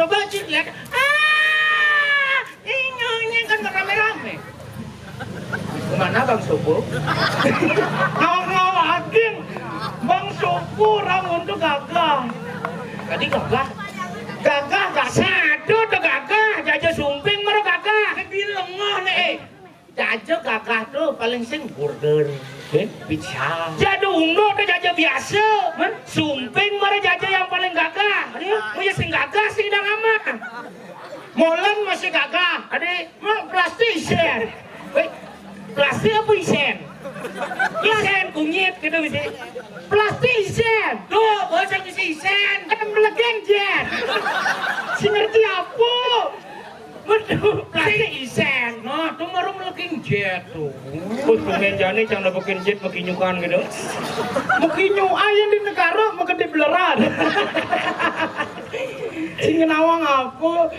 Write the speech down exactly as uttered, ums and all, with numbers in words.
Bajur lihat. Ah, inyongnya kan rame-rame. Mana Bang Sopo? Ngawang-ngawang. Bang Sopo orang untuk gagah. Tadi gagah. Gagah, gagah. Satu tuh gagah, jaja sumping mara gagah. Bilang ngah nih. Jaja gagah tuh paling sing burger, eh, pizza. Jaja undo tuh jaja biasa. Sumping mara jaja yang paling gagah. Aduh, punya sing gagah sing dang amat. Molen masih gagah. Ade, mau plastik isen. Weh, plastik apa isen? Isen kunyit gitu bisa. Plastik isen. Tuh, bocah bisa isen. Kan melegeng jen. Si ngerti apa? Waduh, plastik isen. Nah, tuh baru melegeng jet tuh. Wah, tumben jani cang dapetin jet makinyukan gitu. Makinyukan yang di negara, makin di beleran. Sing nawang apa?